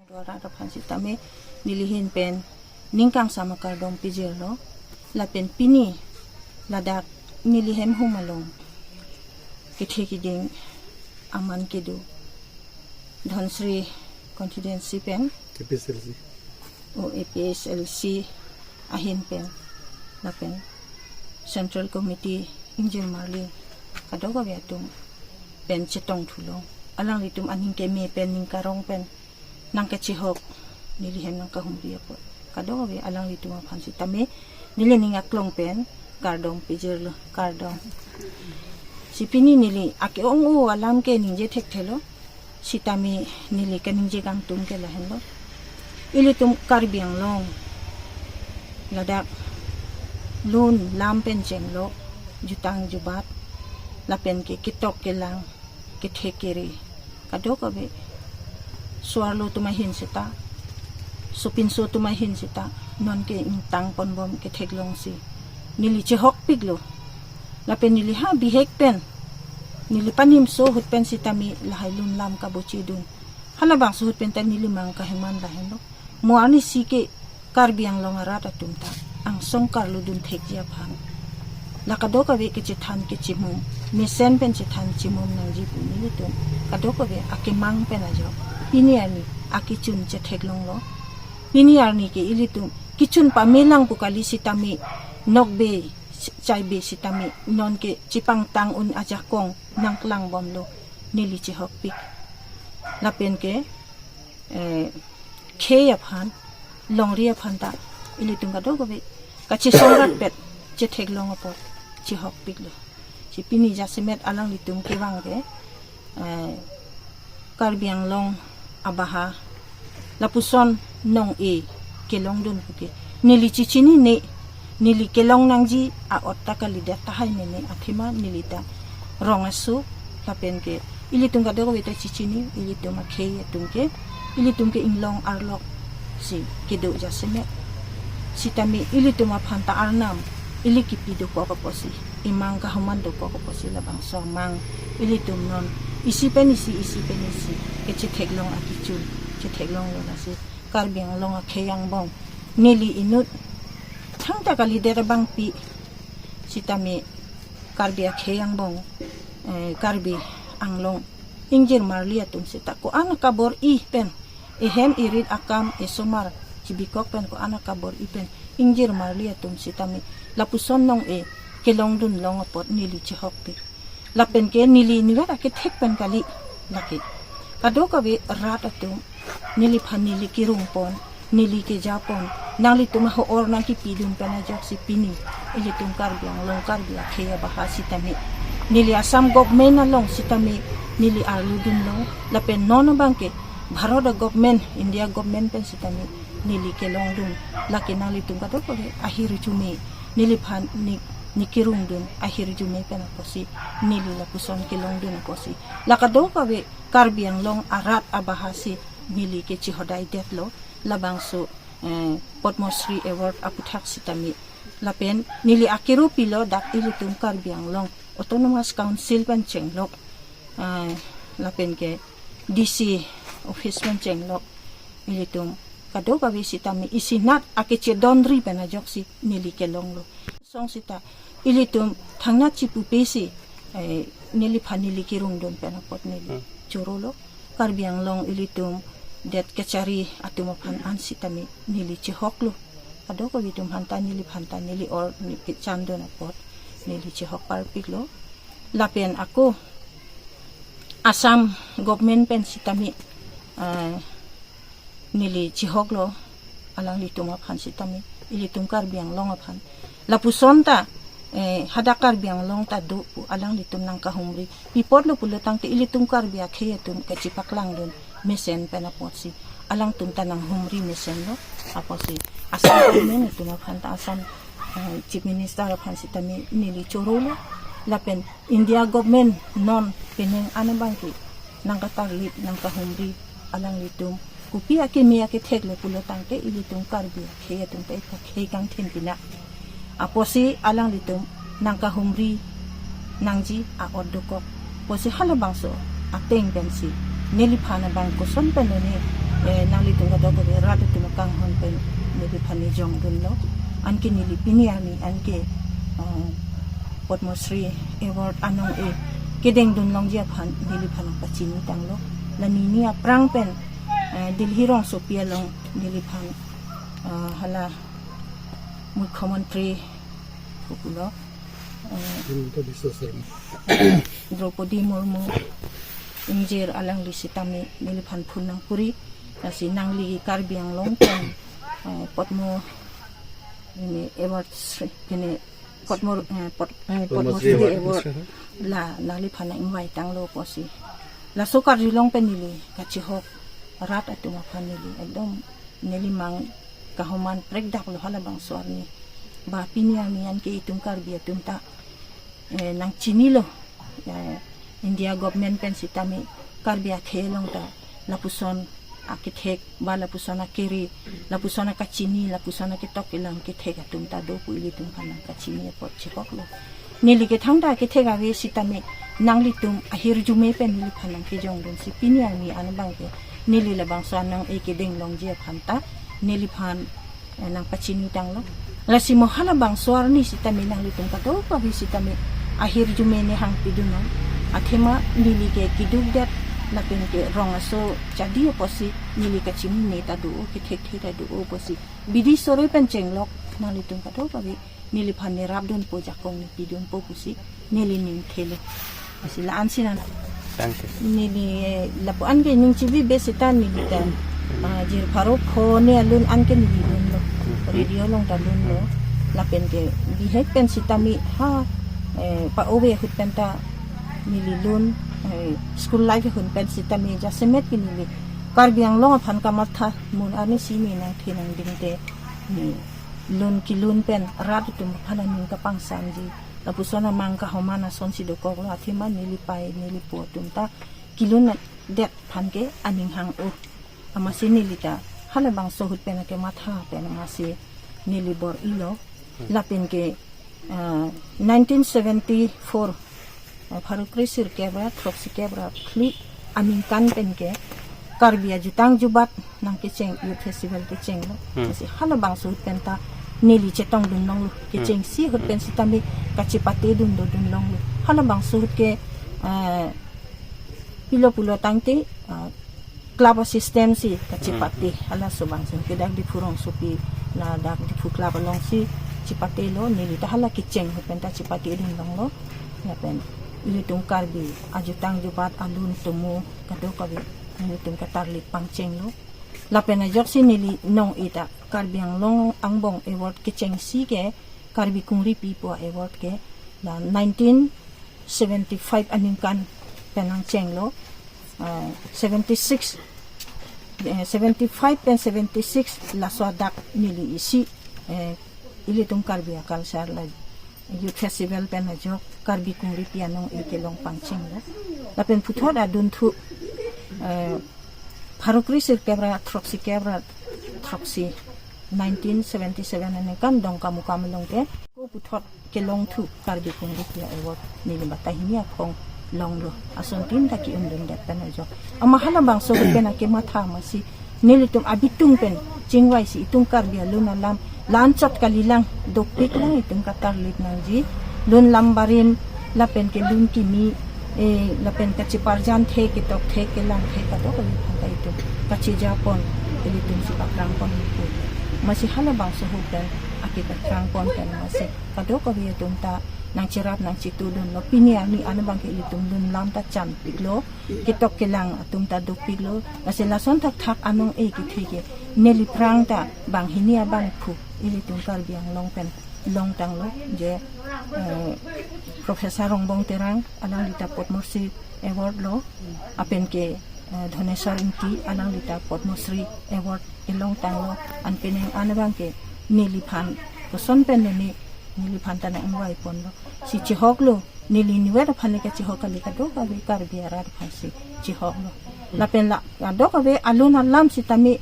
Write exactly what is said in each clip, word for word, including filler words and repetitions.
Rat aphan sitame neli ahin pen ning kangsam akardom pajirlo. Lapen pini ladak neli hemhum along kethe kiding aman kedo Dhansiri constituency pen K P H L C. O A P H L C ahin pen lapen Central Committee ingjir marli kadokave atum pen chetong thulong. Alanglitum aning keme pen ning karong pen nangkachihok neli hem nangkahumri apot kadokave alanglitum aphan sitame neli ning aklong pen kardom pajirlo, kardom. Si pini neli ake-ong-o alam ke ningje thekthelo. Sitame neli kaningje kangtung ke lahenlo. Ilitum Karbi Anglong ladak lun lam pen chenglok, jutang jubat, lapen ke ketok kelang, kethe kere, kadokave so-arlo atum ahin seta, sopinso atum ahin seta, non ke ingtang ponbom ketheklong si neli chihokpiklo. Lapen neli ha bihek pen, neli panimso ahut pen sitame lahai lun lam kabochedun. Halabangso ahut pen ta neli mang kaheman lahenlo. Mo arnisi ke Karbi Anglong arat atum ta angsong karludun thekji aphan la kadokave kechethan kechimum, mesen pen chethan chimum nangji pu nelitum kadokave akemang pen ajok pini arni akechun chetheklonglo. Pini arni ke ilitum kechun pamelang pu kali sitame nokbe chaibe sitame non ke chepangtang un ajakong nangklangbomlo, neli chihokpik. Lapen ke, eh, khei aphan, longri aphan ta ilitum kadokave kachesong ratpet chetheklong apot chihokpiklo. Si pini jasemet alanglitum kevang ke, eh, Karbi Anglong abaha lapuson nong-e kelongdun puke neli chechinine, neli kelong nangji a-ot ta kalidet tahai mene athema neli ta rong aso. Lapen ke ilitum kadokave ta chechini, ilitum akhei atum ke, ilitum ke inglong arlok si kedo jasemet. Sitame ilitum aphan ta Arnam ili kipi dokok apotsi, imang kahuman dokok apotsi labangso amang ilitum non isi pen isi, isi pen isi kechetheklong akechun chetheklonglo. Lasi Karbi Anglong akhei angbong neli inut thangta kalidet abangpi sitame Karbi akhei angbong, eh, Karbi Anglong ingjir marli atum seta ko-an akabor-i pen, ehem erit akam esomar chibikok pen ko-an akabor-i pen ingjir marli atum sitame lapuson nong-e kelongdun long apot neli chihokpik. Lapen ke neli niwet akethek pen kali lake. Kadokave rat atum neliphan neli kerung pon, neli keja pon, nanglitum aho-or nangkipidun pen ajoksi pini ilitum Karbi Anglong, Karbi akhei abaha sitame neli Assam government along sitame neli arludunlo. Lapen non abang ke Bharat a government, India government pen sitame neli kelongdun. Lake nanglitum kadokave ahirjume, neliphan ne, ne kerungdun ahirjume pen apotsi neli lapuson kelongdun apotsi la kadokave Karbi Anglong arat abaha si neli kechihodaidetlo. Labangso, eh, Padma Shri Award aputhak sitame. Lapen neli akero pilo dak ilitum Karbi Anglong Autonomous Council pen chenglok, eh, lapen ke D C office pen chenglok, ilitum kadokave sitame isinat akechedondri pen ajoksi neli kelonglo. Song seta ilitum thangnat chipupe si, eh, neliphan neli kerungdun pen apot neli Hmm. chorolo. Karbi Anglong ilitum det kachari atum aphan an sitame neli chihoklo. Kadokave atum aphanta neliphan ta neli or ne kechandun apot neli chihok parpiklo. Lapen ako Assam government pen sitame, eh, neli chihoklo alanglitum aphan sitame, ilitum Karbi Anglong aphan. Lapuson ta, eh, hadak Karbi Anglong ta do pu alanglitum nangkahumri. Pi apotlo pulo tangte ilitum Karbi akhei atum kachipaklangdun mesen pen apotsi alangtum ta nanghumri mesenlo. Apotsi Assam government atum aphanta Assam, eh, Chief Minister aphan sitame neli chorolo. Lapen India government non penang an abang ke nangkatarlip nangkahumri alanglitum. Kopi akeme aketheklo pulo tangte ilitum Karbi akhei atum ta ita khei kangthin pina. Apotsi alanglitum nangkahumri nangji a-ot dokok. Apotsi halabangso ateng pensi neliphan abang koson pen lone Eh, nanglitum kadokave rat atum akanghon pen neliphan nejong dunlo. Anke neli pini arni anke, eh, Padma Shri Award anong-e kedeng dun longji aphan neliphan nangpachini tanglo. La neli aphrang pen, eh, Delhi rongsopi along neliphan, eh, hala Mukhyamantri kopulo, eh, Himanta Biswa Sarma. Draupadi Murmu ingjir alangli sitame neliphan phone nangkuri. Lasi nangli Karbi Anglong pen, eh, Padma, ini award Shri, ini Padma, eh, Pad-, eh, Padma Padma Shri Shri Award. Award. La, nangliphan nang-invite tanglo pusi. Laso karjulong pen neli kachihok rat atum aphan neli ekdom neli mang kahoman prekdak lo halabangso arni. Ba pini arni anke itum Karbi atum ta, eh, nangchinilo. Eh, India government pen sitame Karbi athe along ta lapuson akethek, ba lapuson akere, lapuson akachini, lapuson aketok kelang kethek atum ta do pu ilitum aphan nangkachini apot chihoklo. Neli ke thangta kethek ave sitame nanglitum ahirjume pen neliphan nangkejong dunsi pini arni anbang ke neli labangso anong-e kedeng longji aphan ta neliphan, eh, nangpachini tanglo. Lasi mo halabangso arni sitame nanglitum kadokave sitame ahirjume ne hangpidunnon. Athema neli ke keduk det lapen ke rong aso chadi apotsi neli kachimine ta do, kethekthe ta do apotsi bidi sore pen chenglok nanglitum kadokave neliphan nerap dunpo, jakong nepidunpo pusi neli ning thelo. Lasi la-an sinan. Thank you. Neli, eh, lapu-an ke ning chibi be seta neli ten, ah, jir pharo pho ne alun anke neli lunlo. Hmm. Radio along ta lunlo. Lapen ke bihek pen sitame ha, eh, pa-ove ahut pen ta neli lun, eh, school life ahut pen sitame jasemet ke neli Karbi Anglong aphan kamatha, mun arni si me nangthe nangding te, ne lun kelun pen rat atum aphan aning kapangsamji, lapuson amang kahoman asonsi dokoklo, athema neli pei neli po atum ta kelun det aphan ke aning hang-o. Amatsi neli ta halabangso ahut pen kematha pen amatsi neli bor-ilo. Lapen ke, ah, nineteen seventy-four, ah, pharo kre sirkep ra throksi kep ra phli aningkan pen ke Karbi ajutang jubat nangkecheng Youth Festival kechenglo. Hmm. Lasi halabangso ahut pen ta neli chetong dun longlo. Hmm. Kechengsi ahut pen sitame kachepate dun dodun longlo. Halabangso ahut ke, ah, pilo pulo tangte, ah, club system si kachepate, hmm, halaso abang si ke dak Diphu rongsopi, ladak Diphu club alongsi chepatelo, neli ta hala kecheng ahut pen ta chepate dun longlo. Lapen ilitum Karbi ajutang jubat alun tomo kadokave nelitum katarlip pangchenglo. Lapen ajoksi neli nong-e ta Karbi Anglong angbong award kechengsi ke Karbi Kungripi pu award ke la nineteen seventy-five aningkan pen nangchenglo, eh, seventy-six, eh, seventy-five pen seventy-six laso adak neli isi, eh, ilitum Karbi a-culture la Youth Festival pen ajok Karbi Kungripi anong-e kelong pangchenglo. Lapen puthot adunthu, eh, pharo kre sirkep ra throksi kep ra throksi, nineteen seventy-seven aningkan Dongkamukam along ke ko puthot kelongthu Karbi Kungripi award neli batai hini aphong longlo. Ason tin ta ke-un dundet pen ajok. Amat halabangso ahut pen kematha amatsi nelitum abitung pen chingvaisi itum Karbi alun alam la-anchot kalilang, dopik lang itum katarlip nangji, lun lam barim lapen ke lun kimi, eh, lapen kacheparjan the, ketok the, kelang the kadokave aphan ta itum kachejapon, ilitum si pakrangpon itum. Amatsi halabangso ahut pen ake pakrangpon pen amatsi kadokave atum ta nangcherap nangchetu dunlo. Pini arni anbang ke ilitum lun lam ta chanpiklo, ketok kelang atum ta dopiklo. Lasi lason thakthak anong-e kethe ke neli aphrang ta banghini abangphu ilitum Karbi Anglong pen longtanglo, je, eh, Professor Rongbong Terang, alangli ta Padma Shri Award lo, lapen ke, eh, Dhaneswar Ingti, alangli ta Padma Shri Award kelongtanglo. Anpenang anbang ke neliphan koson pen neli, neliphan ta nang-ingvai ponlo. Si chihoklo, neli nivet aphan le kachihok kali, kadokave Karbi arat aphan si chihoklo. Lapen la kadokave alun alam sitame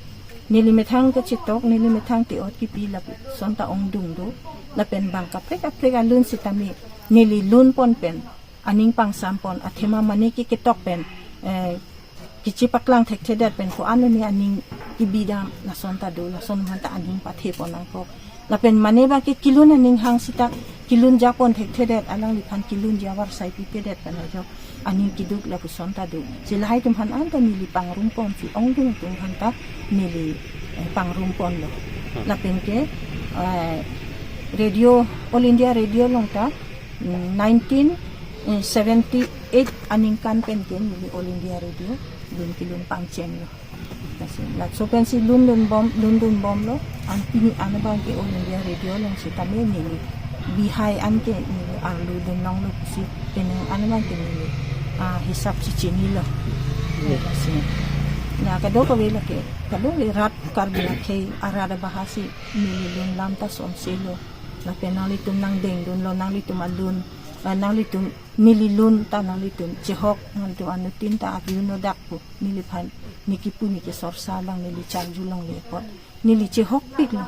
neli methang kachetok, neli methang te-ot kipi lapuson ta ongdung do. Lapen bang kaprek kaprek alun sitame neli lunpon pen, aning pangsampon, athema mane ke ketok pen, eh, kachepaklang thekthedet pen ko-an ne aning kebidam lason ta do, lason aphanta aning pathe pon nangkok. Lapen mane ba ke kelun aning hang sita kelun japon thekthedet, alangliphan kelunji avarsai pipedet pen ajok aning keduk lapuson ta do. Si lahai atum aphan anta neli pangrum ponsi ongdung atum aphanta neli, eh, pangrum ponlo. Lapen ke, eh, radio, All India Radio along ta, mm, nineteen seventy-eight aningkan pen ke neli All India Radio lun kelun pangchenglo. Lasi, laso pensi lun dunbom, lun dunbomlo, an pini an abang ke All India Radio along sitame neli bihai an ke neli arlu dunlonglo pusi penang an abang ke neli, ah, hisap si chinilo. Lasi, na kadokave lake, kadokave rat Karbi akhei arat abahasi neli lun lam ta somselo. Lapen nanglitum nangdeng dunlo, nanglitum alun, eh, nanglitum neli lun ta nanglitum chehok, nanglitum anuttin ta arjuno dak pu, neliphan, ne kipu ne kesorsa abang neli charjulongle apot neli chehokpiklo.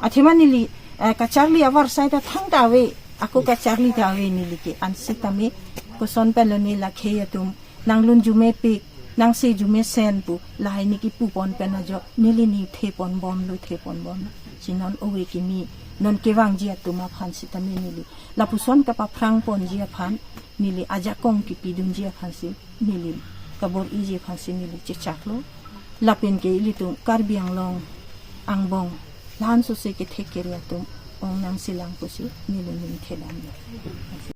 Athema neli, eh, kacharli avarsai ta thangta ave, ako kacharli ta ave neli ke, an sitame koson penlo neli akhei atum nanglun jumepik, nangse jumesen pu, lahai ne kipu pon pen ajok neli ne the ponbomlo, the ponbomlo. Si non ove kimi, non kevangji atum aphan sitame neli lapuson kapaphrang ponji aphan, neli ajakong kipidunji aphansi, neli kabor-iji aphansi neli chechaklo. Lapen ke ilitum Karbi Anglong angbong la-an sose kethek kere atum ong nangsilang pusi neli ning thedamlo.